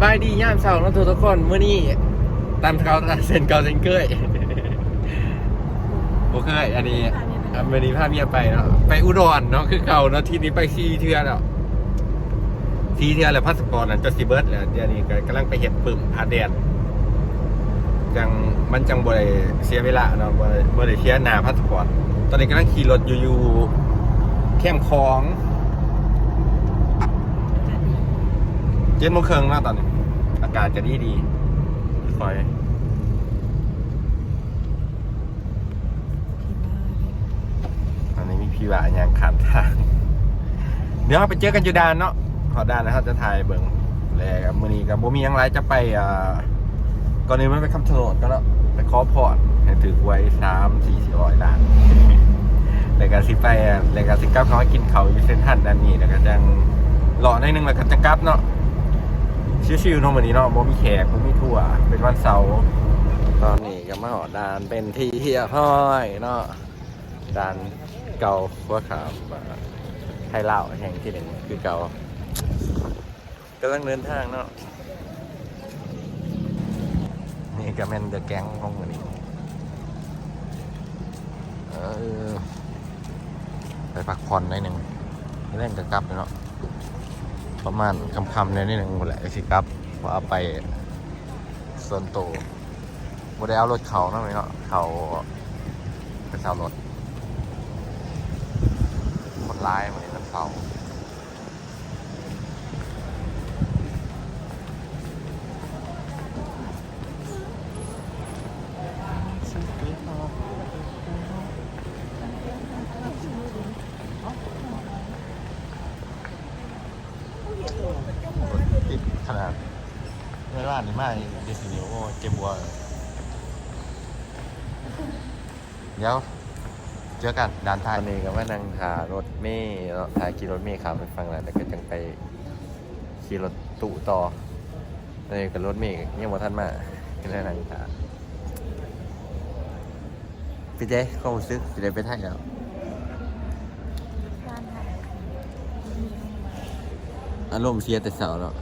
ສະບາຍດີຍາມເຊົ້າເນາະທຸກໆຄົນ. ມື້ນີ້ຕາມເກົ່າ ເຊັ່ນເກົ່າເຊັ່ນເຄີຍ ບໍ່ເຄີຍ ອັນນີ້ ອ່າ ມື້ນີ້ພາເມຍໄປເນາະ ໄປອຸດອນເນາະ ຄືເກົ່າເນາະ. ທິດນີ້ໄປສີ່ເທື່ອແລ້ວ ສີ່ເທື່ອແລ້ວ ພາສະປອດນັ້ນຈະຊິເບິດແລ້ວ. ດຽວນີ້ກໍກຳລັງໄປເຮັດປຶ້ມຜ່ານແດນ ຈັ່ງ ມັນຈັ່ງບໍ່ໄດ້ເສຍເວລາເນາະ ບໍ່ໄດ້ ບໍ່ໄດ້ເສຍໜ້າພາສະປອດ. ຕອນນີ້ກຳລັງຂີ່ລົດຢູ່ ຢູ່ແຄມຂອງ ເຈັດໂມງເຄິ່ງເນາະ ຕອນນີ້ ອາກາດກໍດີດີ ຄ່ອຍ ອັນນີ້ມີຜີບ້າຍ່າງຂ້າມທາງ. ດຽວເຮົາໄປເຈີກັນຢູ່ດ່ານເນາະ ຮອດດ່ານແລ້ວເຮົາຈະຖ່າຍໃຫ້ເບິ່ງ. ແລະ ມື້ນີ້ກໍບໍ່ມີຫຍັງຫຼາຍ ຈະໄປ ອ່າ ກ່ອນອື່ນມັນໄປຄຳຊະໂນດກ່ອນເນາະ ໄປຂໍພອນໃຫ້ຖືກຫວຍສາມສີ່ຮ້ອຍລ້ານ ແລ້ວກໍຊິໄປ ແລ້ວກໍຊິກັບເຂົ້າມາກິນເຂົ້າຢູ່ເຊັນທຣານດ້ານນີ້ ແລ້ວກໍຈັ່ງເລາະໜ້ອຍໜຶ່ງ ແລ້ວກໍຈະກັບເນາະ. ຊິວໆເນາະ ມື້ນີ້ເນາະ ບໍ່ມີແຂກ ບໍ່ມີທົວ ເປັນວັນເສົາ. ຕອນນີ້ກໍມາຮອດດ່ານເປັນທີ່ຮຽບຮ້ອຍເນາະ ດ່ານເກົ່າຂົວຂ້າມ ໄທລາວແຫ່ງທີໜຶ່ງຄືເກົ່າ. ກຳລັງເດີນທາງເນາະ ນີ້ກໍແມ່ນເດີແກງຂອງມື້ນີ້ ເອີ ໄປພັກຜ່ອນໜ້ອຍໜຶ່ງ ແລງກໍກັບເນາະ ປະມານຄ່ຳໆໜ້ອຍໜຶ່ງພຸ້ນແຫຼະ ກໍຊິກັບ ເພາະວ່າໄປສ່ວນໂຕ ບໍ່ໄດ້ເອົາລົດເຂົ້າເນາະ ເນາະ ເຂົ້າໄປເຊົ່າລົດ ຄົນຫຼາຍມື້ນີ້ວັນເສົາ. ຕິດຂະໜາດ ເວລານີ້ມານີ້ ເດຊິເນຍ ໂອ້ ເຈັບຫົວ. ດຽວເຈີກັນດ່ານທ້າຍ. ຕອນນີ້ກໍມານັ່ງຖ້າລົດເມເນາະ ຖ້າຂີ່ລົດເມຂ້າມໄປຝັ່ງນັ້ນ ແລ້ວກໍຈັ່ງໄປຂີ່ລົດຕູ້ຕໍ່. ຕອນນີ້ກໍລົດເມຍັງບໍ່ທັນມາ ກໍເລີຍນັ່ງຖ້າ. ເປັນໃດ ຄວາມຮູ້ສຶກຊິໄດ້ໄປໄທແລ້ວ? ອາລົມເສຍແຕ່ເຊົ້າເນາະ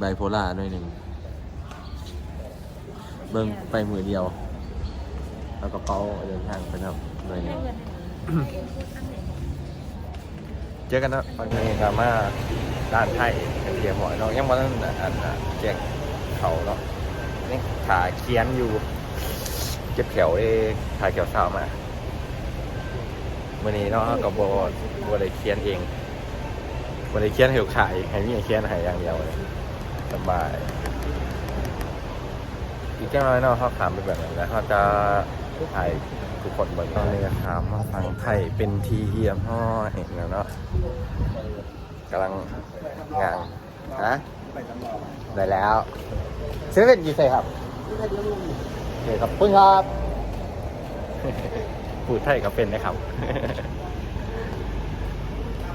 ໄບໂພລາໜ້ອຍໜຶ່ງ. ເບິ່ງໄປມື້ດຽວ ເອົາກະເປົາເດີນທາງໄປນຳໜ້ອຍໜຶ່ງ. ເຈີກັນເນາະ. ຕອນນີ້ກໍມາຮ້ານໄທເປັນທີ່ຮຽບຮ້ອຍເນາະ ຍັງບໍ່ທັນ ອັນ ແຈກເຂົ້າເນາະ ຍັງຖ້າຂຽນຢູ່ ເຈັບແຂ້ວເດ້ ຖ້າແຂ້ວຊາວມາ. ມື້ນີ້ເນາະ ເຮົາກໍບໍ່ ບໍ່ໄດ້ຂຽນເອງ ບໍ່ໄດ້ຂຽນໃຫ້ລູກຄ້າເອງ ໃຫ້ເມຍຂຽນໃຫ້ຢ່າງດຽວເລີຍ ສະບາຍ. ອີກຈັກໜ້ອຍເນາະ ເຮົາຂ້າມໄປເບິ່ງ ແລ້ວເຮົາຈະຖ່າຍໃຫ້ທຸກຄົນເບິ່ງ. ຕອນນີ້ກໍຂ້າມມາຝັ່ງໄທເປັນທີ່ຮຽບຮ້ອຍແລ້ວເນາະ ກຳລັງຍ່າງ ຮະ? ໄດ້ແລ້ວ. ເຊເວັ່ນຢູ່ໃສຄັບ? ໂອເຄ ຂອບຄຸນຄັບ. ພູດໄທກໍເປັນເດ້ຄັບ.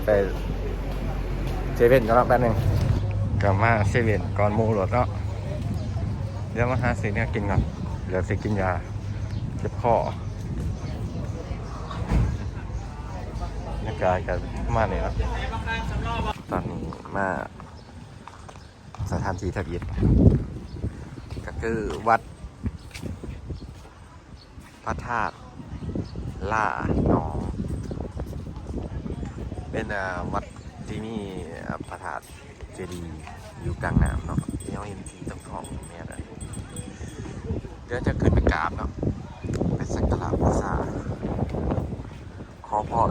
ໄປເຊເວັ່ນກ່ອນເນາະ ແປັບໜຶ່ງ. ກັບມາເຊເວັ່ນກ່ອນໝູ່ໂລດເນາະ. ດຽວມາຫາຊື້ແນວກິນກ່ອນ ດຽວຊິກິນຢາເຈັບຄໍ. ບັນຍາກາດກໍປະມານນີ້ເນາະ. ຕອນນີ້ມາ ສະຖານທີ່ທຳອິດ ກໍຄືວັດພະທາດຫຼ້າໜອງ ເປັນ ເອີ ວັດທີ່ມີ ເອີ ພະທາດເຈດີຢູ່ກາງນ້ຳເນາະ ທີ່ເຮົາເຫັນສີທອງໆແມ່ນ. ດຽວຈະຂຶ້ນໄປກາບເນາະ ໄປສັກກາລະບູຊາ ຂໍພອນ.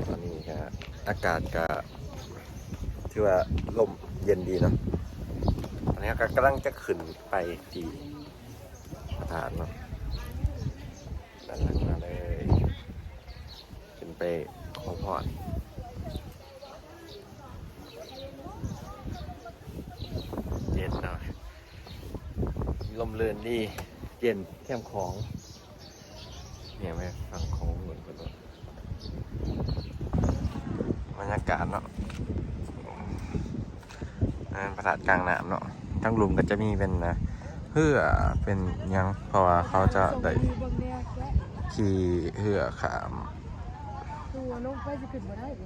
ຕອນນີ້ກໍອາກາດກໍ ຖືວ່າລົມເຢັນດີເນາະ. ຕອນນີ້ເຮົາກໍກຳລັງຈະຂຶ້ນໄປທີ່ພະທາດເນາະ ດ້ານຫຼັງມາເລີຍ ຂຶ້ນໄປຂໍພອນ. ເຢັນເນາະ ລົມລື່ນດີ ເຢັນແຄມຂອງ. ນີ້ແມ່ນຝັ່ງຂອງເມືອງເພິ່ນເນາະ ບັນຍາກາດເນາະ ອັນນັ້ນພະທາດກາງນ້ຳເນາະ. ທາງລຸ່ມກໍຈະມີເປັນ ເຮືອ ເປັນຫຍັງ ເພາະວ່າເຂົາຈະໄດ້ຂີ່ເຮືອຂ້າມ. ຕົວລົງໄປຊິຂຶ້ນບໍ່ໄດ້ເດ.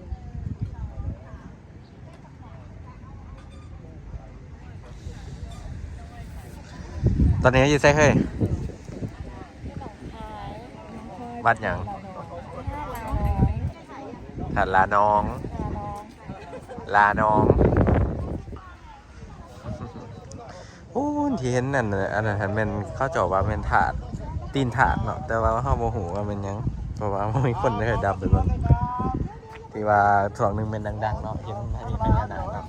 ຕອນນີ້ເຮົາຢູ່ໃສເຮີ້ຍ? ວັດຫຍັງ? ທາດລານອງ ລານອງ. ໂອ້ ທີ່ເຫັນນັ້ນ ອັນນັ້ນຫັ້ນແມ່ນ ເຂົາເຈົ້າວ່າແມ່ນທາດ ຕີນທາດເນາະ ແຕ່ວ່າເຮົາບໍ່ຮູ້ວ່າແມ່ນຫຍັງ ເພາະວ່າບໍ່ມີຄົນເລີຍ ດຳໄປເບິ່ງ ທີ່ວ່າຊ່ວງໜຶ່ງແມ່ນດັງໆເນາະ ເຫັນມີພະຍານາກເນາະ.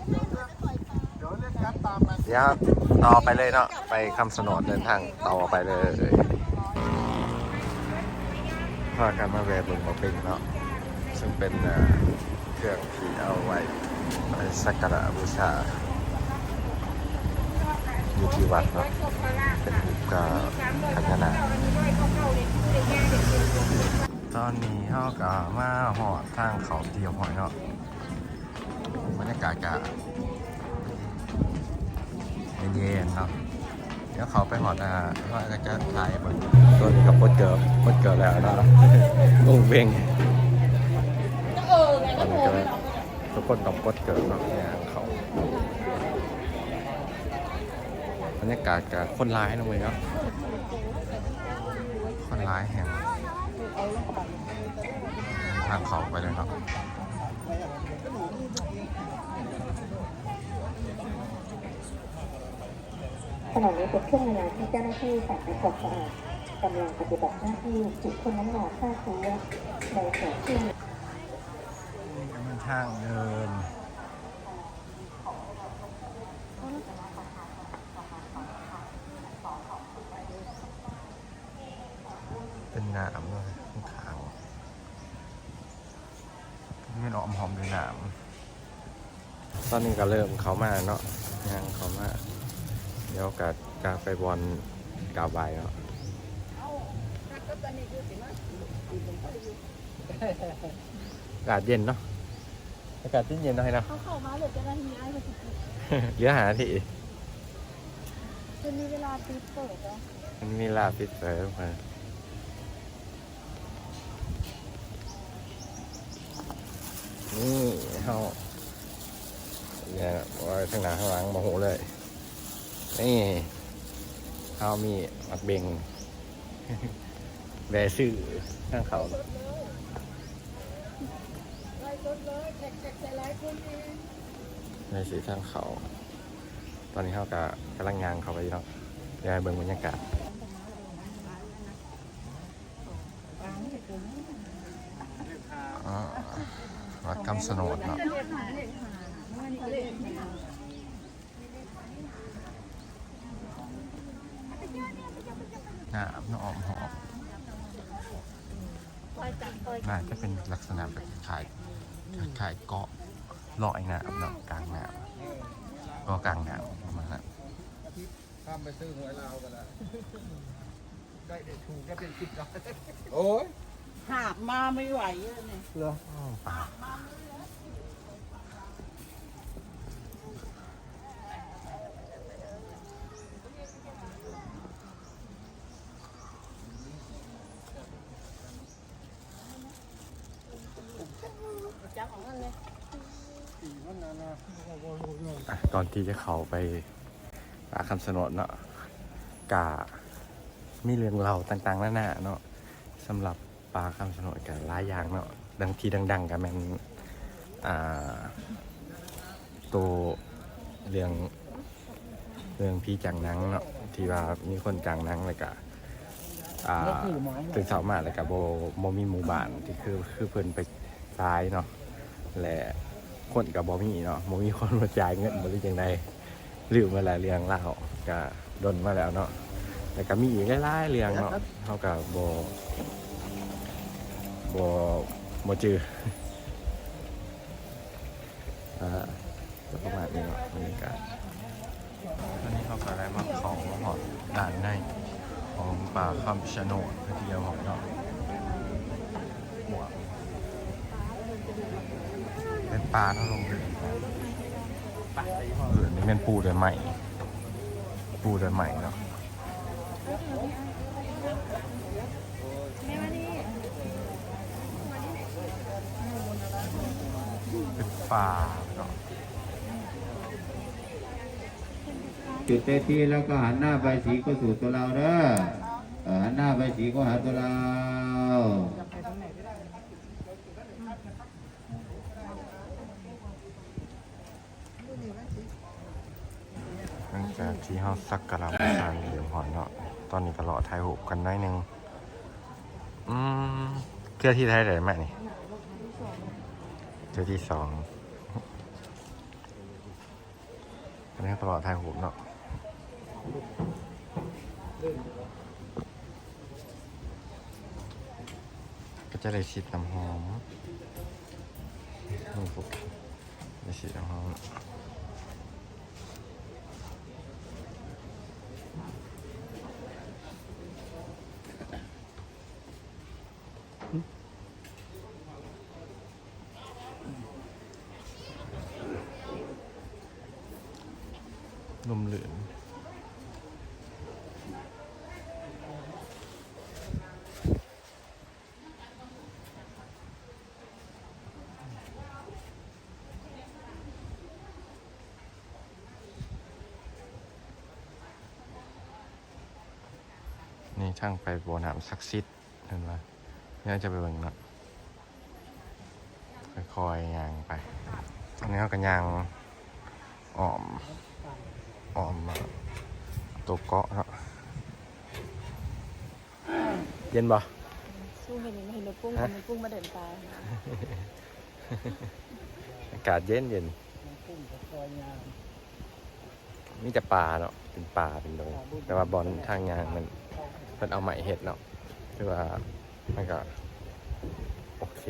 ດຽວຕໍ່ໄປເລີຍເນາະ ໄປຄຳຊະໂນດ ເດີນທາງຕໍ່ໄປເລີຍ. ພາກັນມາແວ່ເບິ່ງໝາກເບັງເນາະ ເຊິ່ງເປັນ ເອີ ເຄື່ອງທີ່ເອົາໄວ້ ໄປສັກກາລະບູຊາຢູ່ທີ່ວັດເນາະ ເປັນຮູບກາພະຍານາກ. ຕອນນີ້ເຮົາກໍມາຮອດທາງເຂົ້າທີ່ຮຽບຮ້ອຍເນາະ ບັນຍາກາດກໍເຢັນໆເນາະ. ດຽວເຂົ້າໄປຮອດ ອ່າ ເຮົາກໍຈະຖ່າຍໃຫ້ເບິ່ງ. ຕົວນີ້ກໍປົດເກີບ ປົດເກີບແລ້ວເນາະ ໂອ້ເວັງ. ຕອນນີ້ກໍທຸກຄົນຕ້ອງປົດເກີບເນາະ ຍ່າງເຂົ້າ. ບັນຍາກາດກໍຄົນຫຼາຍເນາະມື້ນີ້ເນາະ ຄົນຫຼາຍແຮງ. ທາງເຂົ້າໄປເລີຍເນາະ. ຂະນະນີ້ເປັນຊ່ວງເວລາທີ່ເຈົ້າໜ້າທີ່ສານທຳຄວາມສະອາດກຳລັງປະຕິບັດໜ້າທີ່ເກັບຄົນນ້ຳໜອກຂ້າເຊື້ອໃນແຂວງທີ່ ນີ້ກໍແມ່ນທາງເດີນ ເປັນນ້ຳເນາະ ຂ້າງໆ ແມ່ນອ້ອມຮອບດ້ວຍນ້ຳ. ຕອນນີ້ກໍເລີ່ມເຂົ້າມາເນາະ ຍ່າງເຂົ້າມາ ດຽວກໍຈະໄປບ່ອນກາບໄຫວ້ເນາະ. ອາກາດເຢັນເນາະ ອາກາດເຢັນໆເນາະ ໃຫ້ນະ. ເຂົາເຂົ້າມາເຫຼືອຈັກນາທີ ອ້າຍ ເຫຼືອຫ້ານາທີ ເພິ່ນມີເວລາປິດເປີດເນາະ ເພິ່ນມີເວລາປິດເປີດ. ນີ້ເຮົາ ນີ້ ໂອ້ຍ ທາງໜ້າທາງຫຼັງບໍ່ຮູ້ເລີຍ. ນີ້ເຮົາມີໝາກເບັງ ແວ່ຊື້ທາງເຂົ້າ ແວ່ຊື້ທາງເຂົ້າ. ຕອນນີ້ເຮົາກໍກຳລັງຍ່າງເຂົ້າໄປຢູ່ເນາະ ດຽວໃຫ້ເບິ່ງບັນຍາກາດ. ອ່າ ວັດຄຳຊະໂນດເນາະ ນ້ຳເນາະ ອ້ອມຮອບ ໜ້າຈະເປັນລັກສະນະແບບຄ້າຍໆ ຄ້າຍໆເກາະລອຍນ້ຳເນາະ ກາງນ້ຳ ເກາະກາງນ້ຳປະມານນັ້ນ. ຂ້າມໄປຊື້ຫວຍລາວກໍໄດ້ ໄດ້ ໄດ້ຖືກ ໄດ້ເປັນສິບລ້ານ. ໂອ້ຍ ຫາບມາໄມ່ໄຫວເລີຍນີ້ ເຫຼືອ ຈັບເອົາເງິນເລີຍ. ອ່ະ ກ່ອນທີ່ຈະເຂົ້າໄປປ່າຄຳຊະໂນດເນາະ ກະມີເລື່ອງເລົ່າຕ່າງໆນານາເນາະ. ສຳລັບປ່າຄຳຊະໂນດກະຫຼາຍຢ່າງເນາະ ດັ່ງທີ່ດັງໆກະແມ່ນ ອ່າ ໂຕເລື່ອງ ເລື່ອງຜີຈ້າງໜັງເນາະ ທີ່ວ່າມີຄົນຈ້າງໜັງ ແລ້ວກະ ອ່າ ຕື່ນເຊົ້າມາແລ້ວກະບໍ່ ບໍ່ມີໝູ່ບ້ານທີ່ຄື ຄືເພິ່ນໄປສາຍເນາະ ແລະ ຄົນກະບໍ່ມີເນາະ ບໍ່ມີຄົນມາຈ່າຍເງິນບໍ່ ຫຼືຈັ່ງໃດ ລືມໄປແລ້ວເລື່ອງລາວ ກະດົນມາແລ້ວເນາະ. ແລ້ວກະມີອີກຫຼາຍໆເລື່ອງເນາະ ເຮົາກະບໍ່ ບໍ່ ບໍ່ຈື່ ອ່າ ກໍປະມານນີ້ເນາະ ບັນຍາກາດ. ຕອນນີ້ເຮົາກໍໄດ້ມາ ເຂົ້າມາຮອດດ້ານໃນຂອງປ່າຄຳຊະໂນດເປັນທີ່ຮຽບຮ້ອຍເນາະ. ເປັນປ່າເນາະ ລົງໄປ ເອີ ນີ້ແມ່ນປູດ້ວຍໄມ້ ປູດ້ວຍໄມ້ເນາະ. ເປັນປ່າເນາະ. จุดเต็มที่แล้วก็หันหน้าใบสีเข้าสู่ตัวเราเด้อ เอ่อ หันหน้าใบสีเข้าหาตัวเรา หลังจากที่เฮาสักการะบูชาเรียบร้อยเนาะ ตอนนี้ก็เลาะถ่ายรูปกันหน่อยหนึ่ง อืม เทื่อที่เท่าไหร่แม่นี่ เทื่อที่สอง อันนี้ก็เลาะถ่ายรูปเนาะ ก็จะได้ฉีดน้ำหอม นี่พวก ได้ฉีดน้ำหอม ร่มรื่น นี่ทางไปบ่อน้ำศักดิ์สิทธิ์ เห็นบ่ เดี๋ยวจะไปเบิ่งเนาะ ค่อยๆ ย่างไป อันนี้เราก็ย่างอ้อม อ้อมมาตัวเกาะเนาะ เย็นบ่ สู้เห็น เห็นแม่ปุ้ง ฮะ เห็นแม่ปุ้งมาเดินตาย อากาศเย็นๆ มีแต่ป่าเนาะ เป็นป่าเป็นดง แต่ว่าบ่อนทางย่างมัน เพิ่นเอาไม้เฮ็ดเนาะ คือว่ามันก็โอเค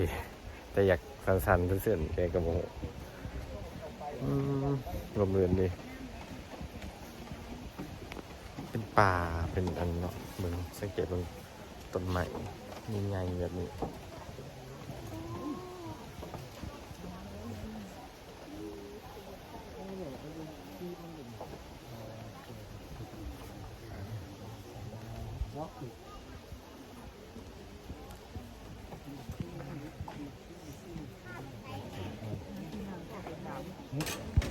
แต่อยากสั่นๆ ซื่นๆ แกก็บ่ฮู้ อืม ร่มรื่นดี เป็นป่า เป็นอันเนาะ เบิ่ง สังเกตเบิ่ง ต้นไม้ใหญ่ๆ แบบนี้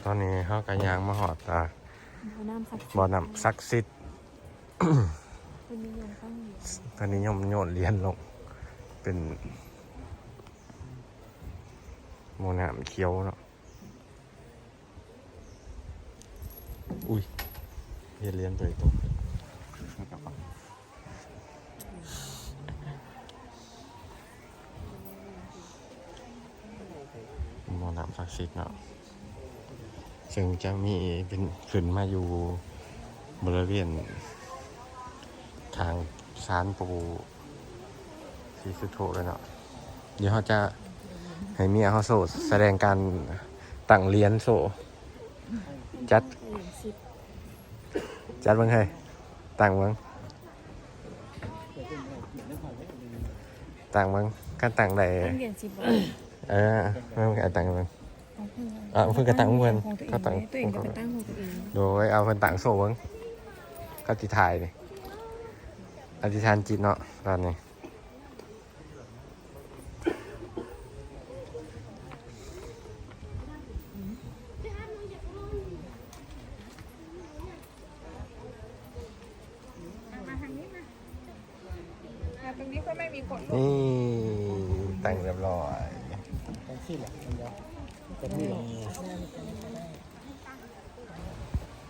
ตอนนี้เราก็ย่างมาฮอด อ่า บ่อน้ำศักดิ์สิทธิ์ บ่อน้ำศักดิ์สิทธิ์ เพิ่นนิยมตั้งเหรียญ เพิ่นนิยมโยนเหรียญลง เป็นบ่อน้ำเขียวเนาะ อุ้ย เฮ็ดเหรียญตัวเองตก บ่อน้ำศักดิ์สิทธิ์เนาะ ซึ่งจะมีเป็นขึ้นมาอยู่บริเวณข้างศาลปู่ศรีสุโธเลยเนาะ เดี๋ยวเราจะให้เมียเราโชว์แสดงการตั้งเหรียญโชว์ จัด จัดเบิ่งเฮ้ย ตั้งเบิ่ง ตั้งเบิ่ง คันตั้งได้ ตั้งเหรียญสิบบาท เออ เบิ่ง เอาตั้งเบิ่ง ของเพิ่น อ่ะ เพิ่นก็ตั้งของเพิ่น ของตัวเอง เขาตั้ง ตัวเองก็ไปตั้งของตัวเอง โดย เอาเพิ่นตั้งโชว์เบิ่ง เขาสิถ่ายนี่ อธิษฐานจิตเนาะ ตอนนี้ นี่ ตั้งเรียบร้อย จังซี่แหละ มันจะ มันจะมี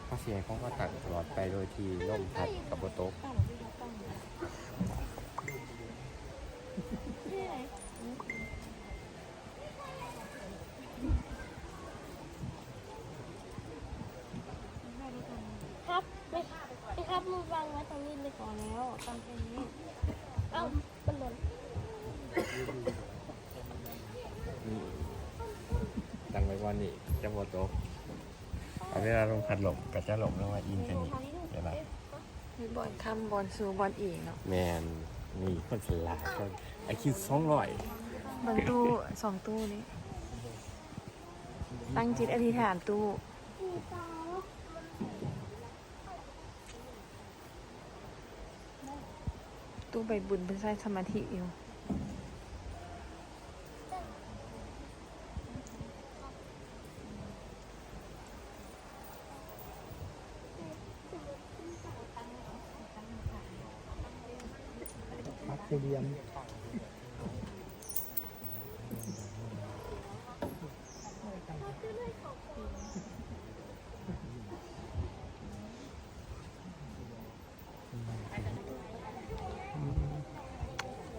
เขาสิให้ของเขาตั้งตลอดไปโดยที่ลมพัดก็บ่ตก ครับ ไม่ ไม่ครับ มึงวางไว้ตรงนี้เลย พอแล้ว ตั้งแค่นี้ เอ้า มันหล่น ตั้งไว้ก่อนนี่ จะบ่ตก เอาเวลาลมพัดลมก็จะลมลงมาอิงแค่นี้ เห็นบ่ มีบ่อนคำ บ่อนสู บ่อนอีเนาะ แม่น มีคนฉลาด คน ไอคิวสองร้อย เบิ่งตู้สองตู้นี้ ตั้งจิตอธิษฐานตู้ ตู้ใบบุญเพิ่นใช้สมาธิอยู่ เหลี่ยม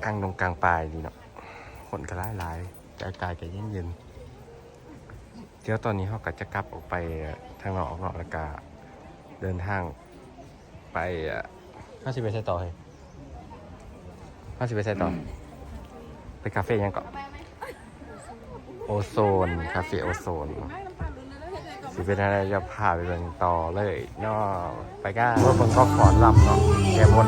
กลางดงกลางป่าดีเนาะ คนก็หลายๆ อากาศก็เย็นๆ เดี๋ยวตอนนี้เราก็จะกลับออกไปทางนอกเนาะ แล้วก็เดินทางไป เฮาสิไปไสต่อเฮ้ย เฮาสิไปไสต่อ ไปคาเฟ่หยังเกาะ โอโซน คาเฟ่โอโซน สิเป็นอะไร จะพาไปเบิ่งต่อเลยเนาะ ไปกัน เบิ่งก็ฟ้อนรำเนาะ แก้บน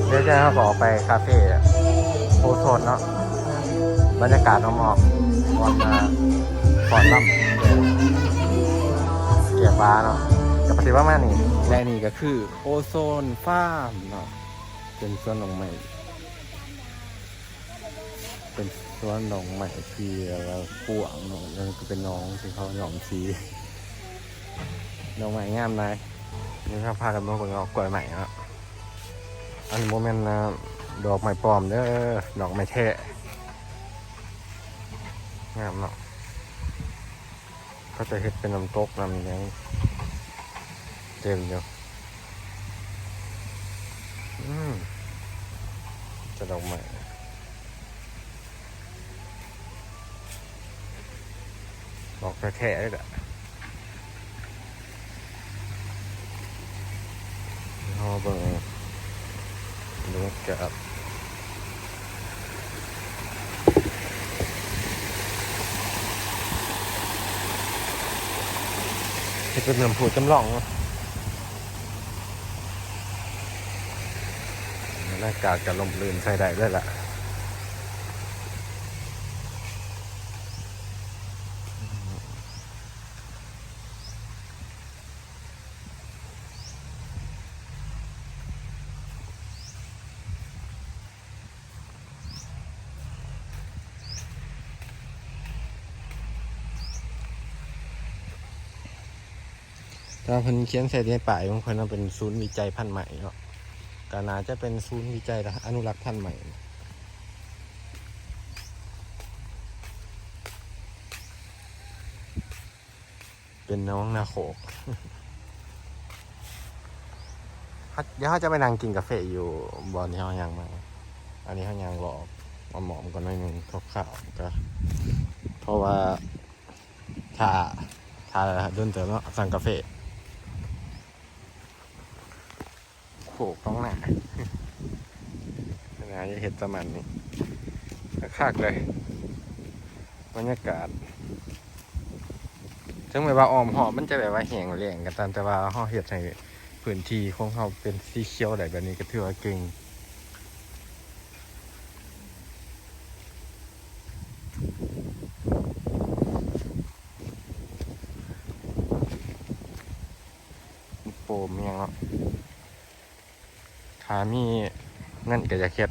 เดี๋ยวจะเราก็ออกไปคาเฟ่โอโซนเนาะ บรรยากาศอ้อมๆ ก่อนมาก่อนลำเกียร์ฟ้าเนาะ ก็ปฏิบัติมานี่ และนี่ก็คือโอโซนฟาร์มเนาะ เป็นสวนดอกไม้ เป็นสวนดอกไม้ที่แบบว่ากว้างเนาะ แล้วก็เป็นหนองที่เขาหย่อมสี ดอกไม้งามหลาย นี่เราพากันมาเบิ่งเอากล้วยไม้เนาะ อันนี้บ่แม่น อ่า ดอกไม้ปลอมเด้อ ดอกไม้แท้ งามเนาะ เขาจะเฮ็ดเป็นน้ำตกน้ำหยังเต็มอยู่ อืม จะดอกไม้ ดอกแท้ๆ เลยล่ะ เฮาเบิ่งบรรยากาศ เฮ็ดเป็นน้ำพุจำลองเนาะ บรรยากาศก็ร่มรื่นใช้ได้เลยล่ะ แต่ว่าเพิ่นเขียนใส่ในป้ายของเพิ่นว่าเป็นศูนย์วิจัยพันธุ์ไม้เนาะ ก็น่าจะเป็นศูนย์วิจัยและอนุรักษ์พันธุ์ไม้ เป็นหนองนาโคก เดี๋ยวเราจะไปนั่งกินกาแฟอยู่บ่อนที่เราย่างมา อันนี้เราย่างเลาะอ้อมๆ ก่อนหน่อยหนึ่ง คร่าวๆ ก็ เพราะว่าถ้า ถ้าโดนเติบเนาะ สั่งกาแฟ โขกตรงหน้า น่าจะเฮ็ดประมาณนี้ คักๆ เลย บรรยากาศ ถึงแม้ว่าอ้อมรอบมันจะแบบว่าแห้งแล้งก็ตาม แต่ว่าเราเฮ็ดให้พื้นที่ของเราเป็นสีเขียวได้แบบนี้ก็ถือว่าเก่ง โปมอิหยังเนาะ ถ้ามีเงินก็อยากเฮ็ด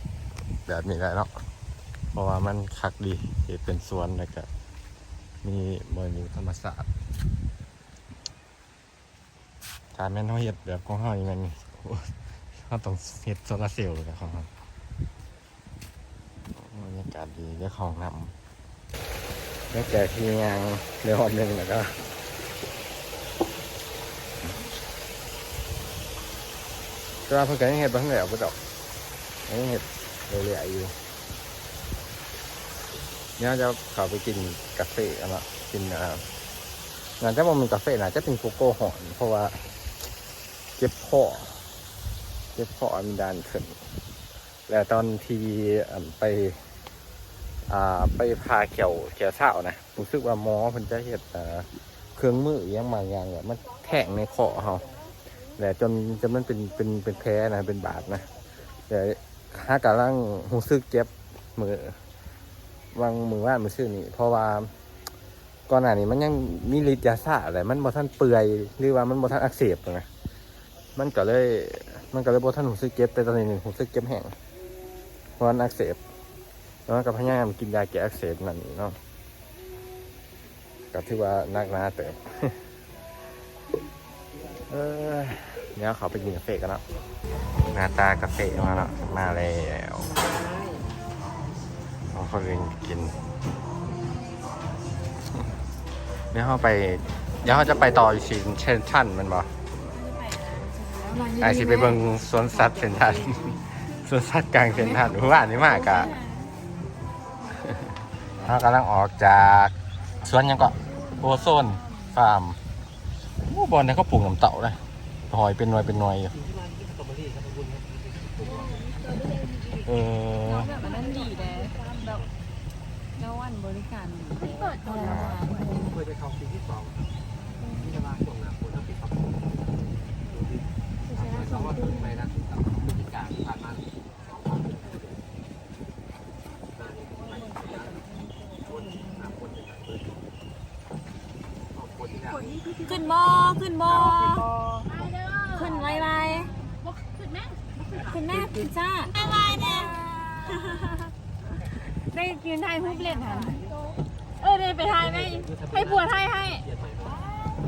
แบบนี้แหละเนาะ เพราะว่ามันคักดี เฮ็ดเป็นสวน แล้วก็มีบ่อยหมู่ธรรมชาติ ถ้าแม่นเราเฮ็ดแบบของเรานี่แม่น เราต้องเฮ็ดโซลาร์เซลล์เลยของเรา บรรยากาศดี เดี๋ยวเข้าห้องน้ำ หลังจากที่ย่างได้รอบหนึ่งแล้วก็ แต่ว่าเพิ่นก็ยังเฮ็ดบ่ทันแล้วพุ้นดอก ยังเฮ็ดเรื่อยๆ อยู่ เดี๋ยวจะเข้าไปกินกาแฟกันเนาะ กิน อ่า น่าจะบ่แม่นกาแฟ น่าจะเป็นโกโก้ฮ้อน เพราะว่าเจ็บคอ เจ็บคอ อันดันขึ้น แล้วตอนที่ อัน ไป อ่า ไปผ่าแข้ว แข้วเท้านะ รู้สึกว่าหมอเพิ่นจะเฮ็ด อ่า ເຄື່ອງມືອີ່ຫຍັງບາງຢ່າງແຫຼະ ມັນແທງໃນຂໍ້ເຮົາ ແລະ ຈົນ ຈົນມັນເປັນ ເປັນ ເປັນແຜນະ ເປັນບາດນະ ແລະ ຫາກຳລັງຮູ້ສຶກເຈັບ ມື້ ຫວ່າງມື້ວານມື້ຊືນນີ້ ເພາະວ່າກ່ອນໜ້ານີ້ມັນຍັງມີລິດຢາຊາ ແລະ ມັນບໍ່ທັນເປື່ອຍ ຫຼືວ່າມັນບໍ່ທັນອັກເສບນະ ມັນກໍເລີຍ ມັນກໍເລີຍບໍ່ທັນຮູ້ສຶກເຈັບ ແຕ່ຕອນນີ້ນີ້ຮູ້ສຶກເຈັບແຮງ ເພາະມັນອັກເສບ ແລ້ວມັນກໍພະຍາຍາມກິນຢາແກ້ອັກເສບນັ້ນເນາະ ກໍຖືວ່າໜັກໜາເຕີບ. ເອີ ດຽວເຂົ້າໄປກິນກາເຟກັນເນາະ. ໜ້າຕາກາເຟມາເນາະ ມາແລ້ວ ຂອງຄົນອື່ນກິນ. ດຽວເຮົາໄປ ດຽວເຮົາຈະໄປຕໍ່ຢູ່ທີ່ເຊັນທຣັນແມ່ນບໍ່? ອ້າຍຊິໄປເບິ່ງສວນສັດເຊັນທຣັນ ສວນສັດກາງເຊັນທຣັນ. ມື້ວານນີ້ມາກະ ເຮົາກຳລັງອອກຈາກສວນຫຍັງເກາະ ໂອໂຊນຟາມ. ໂອ້ ບ່ອນນັ້ນເຂົາປູກນ້ຳເຕົ້າເດ້ ຫອຍເປັນໜ່ວຍເປັນໜ່ວຍຢູ່. ເອີ ແບບອັນນັ້ນດີເດ້ ແບບແນວອັນບໍລິການດີເດ້. ເປີດດົນແລ້ວບໍ່? ເຄີຍໄປເຂົ້າປີທີສອງ ມີແຕ່ວ່າຊ່ວງໜ້າຝົນເຮົາໄປເຂົ້າ ໄປນະ ພະຈິກາທີ່ຜ່ານມາ. ຂຶ້ນບໍ່? ຂຶ້ນບໍ່? ຂຶ້ນໄວໆ ຂຶ້ນແມ່ ຂຶ້ນແມ່ ຂຶ້ນຊ້າ ໄວໆແດ່. ໄດ້ຢືນຖ່າຍຮູບຫຼິ້ນຫັ້ນ. ເອີ ໄດ້ໄປຖ່າຍໄໝ? ໃຫ້ຜົວຖ່າຍໃຫ້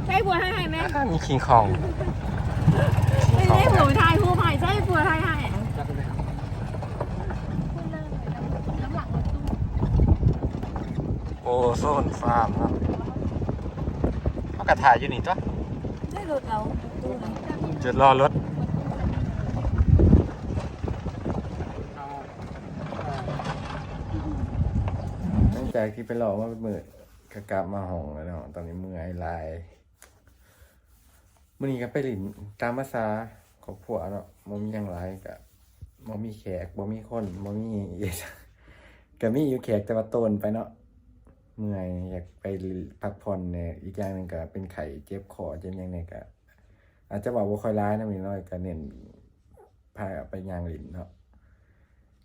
ໃຫ້ຜົວຖ່າຍໃຫ້ແມ່. ມີຄິງຄອງ ໃຫ້ຜົວຖ່າຍຮູບໃຫ້ ໃຫ້ຜົວຖ່າຍໃຫ້. ໂອໂຊນຟາມເນາະ ເຮົາກໍຖ່າຍຢູ່ນີ້ຕົວະ. ໃຊ້ລົດເອົາຕູ້ນະ ຈຸດລໍລົດ. ຫຼັງຈາກທີ່ໄປເລາະມາເບິດມື້ ກໍກັບມາຫ້ອງແລ້ວເນາະ ຕອນນີ້ເມື່ອຍຫຼາຍ. ມື້ນີ້ກໍໄປຫຼິ້ນຕາມພາສາຄອບຄົວເນາະ ບໍ່ມີຫຍັງຫຼາຍ ກໍບໍ່ມີແຂກ ບໍ່ມີຄົນ ບໍ່ມີ ກໍມີຢູ່ແຂກ ແຕ່ວ່າໂຕນໄປເນາະ. ເມື່ອຍ ຢາກໄປພັກຜ່ອນແດ່ ອີກຢ່າງໜຶ່ງກໍເປັນໄຂ້ ເຈັບຄໍ ເຈັບຫຍັງແດ່ ກໍອາດຈະເວົ້າບໍ່ຄ່ອຍຫຼາຍນຳ ເດັກນ້ອຍກໍເນັ້ນ ພາໄປຍ່າງຫຼິ້ນເນາະ.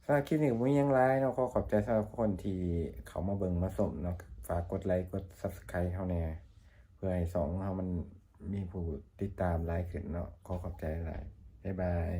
ສຳລັບຄລິບນີ້ກໍບໍ່ມີຫຍັງຫຼາຍເນາະ ຂໍຂອບໃຈສຳລັບຄົນທີ່ເຂົ້າມາເບິ່ງມາຊົມເນາະ. ຝາກກົດໄລກົດ Subscribe ເຮົາແດ່ ເພື່ອໃຫ້ຊ່ອງຂອງເຮົາມັນມີຜູ້ຕິດຕາມຫຼາຍຂຶ້ນເນາະ. ຂໍຂອບໃຈຫຼາຍ ບາຍບາຍ.